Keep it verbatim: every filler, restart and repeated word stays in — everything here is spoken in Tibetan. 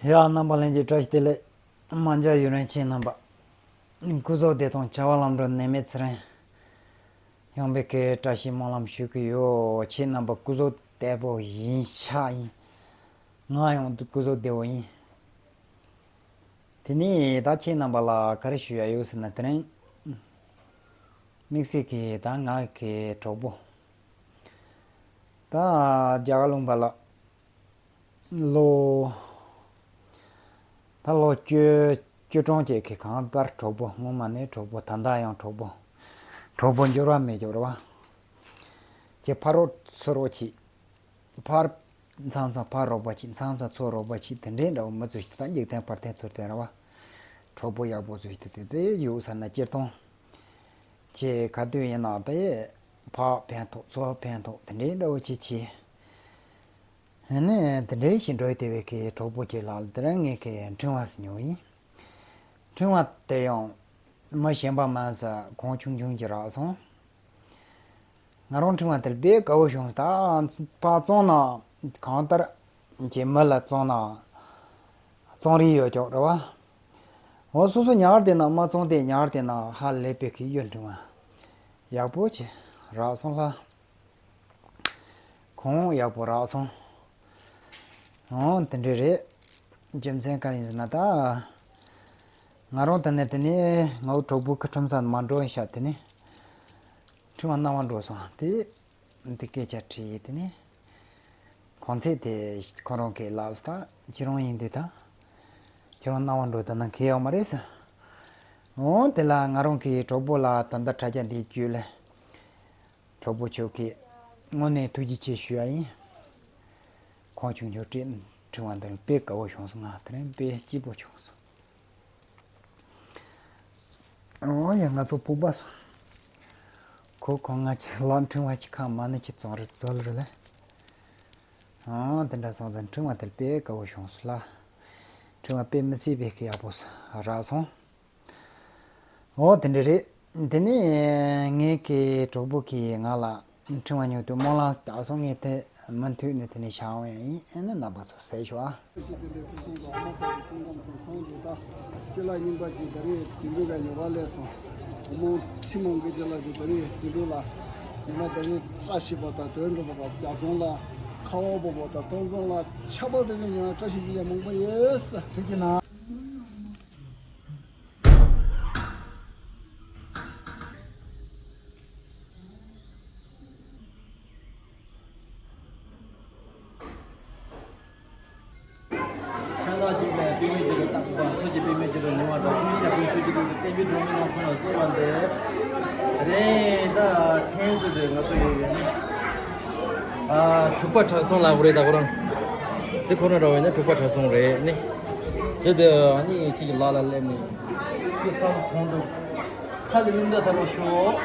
ཡ། རྣམ་པ་ལྷན་རྒྱས་བཀྲ་ཤིས་བདེ་ལེགས། མ་འཇའ་ཡུན་རིང་ཁྱེད་རྣམ་པ། སྐུ་གཟུགས་བདེ་ཐང་། བྱ་བ་ལམ་འགྲོ་ནད་མེད་ཚེ་རིང་། ཡོང་བའི་གི་བཀྲ་ཤིས་སྨོན་ལམ་ཞུ་གི་ཡོད། ཁྱེད་རྣམ་པ་སྐུ་གཟུགས་བདེ་པོ་ཡིན་ཤག་ཡིན། ང་ཡང་སྐུ་གཟུགས་བདེ་པོ་ཡིན། དེ་ནས་ད་ཁྱེད་རྣམ་པ་ལ་ག་རེ་ཞུ་ཡ་ཡོད་ཟེར་ན། དེ་རིང་དམིགས་བསལ་གྱིས་ད་ང་གི་གྲོགས་པོ། ད་རྒྱ་གར་ལུང་པ་ལ་ལོ། ད་ལོ་བཅུ། བཅུ་གྲངས་ཅིག་གི་གང་ལྟར་གྲོགས་པོ། སྔོན་མ་ནས་གྲོགས་པོ། ད་ལྟ་ཡང་གྲོགས་པོ། གྲོགས་པོ་འགྱུར་བ་མེད་ཀྱོག་རེད་བ། ཁྱེད་ཕར་རོགས་ཚུར་རོགས་གྱིས། ཕར་མཚམས་མཚམས་ཕར་རོགས་པ་གྱིས། མཚམས་མཚམས་ཚུར་རོགས་པ་གྱིས། དེ་འདྲའི་འདྲ་བོ་མི་ཚོ་ཞིག་ད་འཇིག་རྟེན་ཕར་འཐེན་ཚུར་འཐེན་རེད་བ། གྲོགས་པོ་ཡག་པོ་ཚོ་ཞིག་དེ་དེ་ཡོད་ས་ན། སྤྱིར་བཏང་ཁྱེད་ག་དུས་ཡིན་ན་དེ་ཕར་ཕན་ཐོགས་ཚུར་ཕན་ཐོགས་དེ་འདྲའི་འདྲ་བོ་ཅིག་བྱས། ཨ་ནི་དེ་འདྲའི་ཞིག་འགྲོ་བསྡད་པའི་གི་གྲོགས་པོ་ཅིག་ལ་དེ་རིང་ངས་གི་འཕྲེང་བ་ཟེར་མྱོང་ཡིན། འཕྲེང་བ་དེ་ཡང་མི་གཞན་པ་མིན་ས་གོང་ཆུང་ཆུང་ཅིག་རག་སོང་། ང་རང་འཕྲེང་བ་དེ་ལ་དཔེ་དགའ་བོ་བྱུང་། ད་ཕར་བཙོང་ན་གང་ལྟར་གྱི་མི་ལ་བཙོང་ན་བཙོང་རིན་ཡོད་ཀྱོག་རེད་བ། འོ་སོ་སོ་ཉག་དེ་ན་མ་བཙོང་སྟེ། ཉག་དེ་ན་ཧ་ལས་པའི་གི་གཡུ་འཕྲེང་བ་ཡག་པོ་ཅིག་རག་སོང་ལ། གོང་ཡག་པོ་རག་སོང་། འོ་དེ་འདྲ་རེད། རྒྱུ་མཚན་ག་རེ་ཡིན་ཟེར་ན། ད་ང་རང་དེ་ནས་དེ་ནས་ང་བོ་གྲོགས་པོ་ཁ་ཁྲོམ་ས་མ་འགྲོ་ཡིན་ཤག་དེ་ནས་འཕྲེང་བ་སྣང་བ་འགྲོ་སོང་། དེ་འདི་སྐད་ཆ་དྲིས་ཡིན། དེ་ནས་གོང་ཚད་དེ་ཁོ་རང་གིས་ལབ་ས། ད་ཁྱེད་རང་ཡིན་དུས་ད་ཁྱེད་རང་སྣང་བ་འགྲོ་ད་ན་གལ་ཡོད་མ་རེད་ཟེར། འོ་དེ་ལ་ང་རང་གི་གྲོགས་པོ་ལ་ད་ལྟ་དྲ་རྒྱ་འདིའི་བརྒྱུད་ལས། གྲོགས་པོ་ཁྱོད་ཀྱིས་དངོས་གནས་ཐུགས་རྗེ་ཆེ་ཞུ་ཡ་ཡིན། གོང་ཆུང་ཆུང་སྤྲད། འཕྲེང་བ་འདི་དཔེ་དགའ་བོ་བྱུང་སོང་། ང་དེ་རིང་དཔེ་སྐྱིད་པོ་བྱུང་སོང་། འོ་ཡ། ང་ཚོ་ཕུག་པ་སོང་། ཁོ་ཁོ་ང་ཅི་ལ་འཕྲེང་བ་ཅི་ཁ་མ་ནི་ཅི་བཙོང་རེད་བཙོལ་རེད་ལ། འོ་དེ་འདྲ་སོང་ཙང་འཕྲེང་བ་དེ་དཔེ་དགའ་བོ་བྱུང་སོང་ལ། འཕྲེང་བ་དཔེ་མི་སྲིད་པའི་གི་ཡག་པོ་རག་སོང་། འོ་དེ་འདྲ་རེད། དེ་ནས་ངའི་གི་གྲོགས་པོ་གིས་ང་ལ་འཕྲེང་བ་ཉོ་དུས་སྨོན་ལམ་བཏབ་སོང་། ངས་དེ་མུ་མཐུད་ནས་དེ་ནས་བྱ་འོང་ཡ་ཡིན། ཨ་ནི་རྣམ་པ་ཚོ་གཟིགས་ཤོག་ཨ། ཞིག་དེ་འདྲའི་ཕུན་སུམ་ཚོགས་པ་དང་ཕུང་ཁམས་སུ་ཚང་འདུག་ད་ཅི་ལ་རྙིང་པ་ཅིག་ད་རེས་དུད་འགྲོ་ལ་ཉོ་ག་སླེབས་སོང་། བུ་མོ་ཁྲི་མང་གི་ཅི་ལ་ཅིག་ད་རེས་དུད་འགྲོ་ལ་ཉི་མ་ད་རེས་བཀྲ་ཤིས་པ་དང་དོན་འགྲུབ་པ་དང་རྒྱ་གྲོང་ལ་ཁ་བ་བབས་པ་དང་སྟོང་རྩོམ་ལ་ཆར་པ་དེ་ནས་ཉི་མ་བཀྲ་ཤིས་བདེ་ལེགས་མང་པོ་ཡོད་ས། ཐུགས་རྗེ་གནང་། ཤ་ལག་ཅིག་ལ་པུས་མོའི་རྗེས་ལ་བཏགས་པ། ཚོགས་ཀྱི་པུས་མོའི་རྗེས་ལ་ཉེ་བར་དག་ཀུན་ཤ་ཀུན་ཚུལ་གྱི་ལུགས་ཀྱི་བསྟན་པའི་སྒྲོན་མེ་ལ་མཚོན་ལ་གསོལ་བ་འདེབས། རེད། ད་ཐེངས་ཟེར་དུས་ང་ཚོ་ཡོད་ཡོད་ནི། ཨ། འཁྲུག་པ་གྲགས་སོང་ལབ་དགོས་རེད། ད་ཁོ་རང་སི་ཁོ་ན་འདྲ་བས་ནི་འཁྲུག་པ་གྲགས་སོང་རེད་ནི། ཟེར་དུས་ཨ་ནི་ཁྱེད་ཀྱི་ལག་ལ་སླེབས་ནས་ཀི་སམ་ཁོང་དུ་ཁ་ལ་ལུང་ད་ཐ་ལོ་ཤོག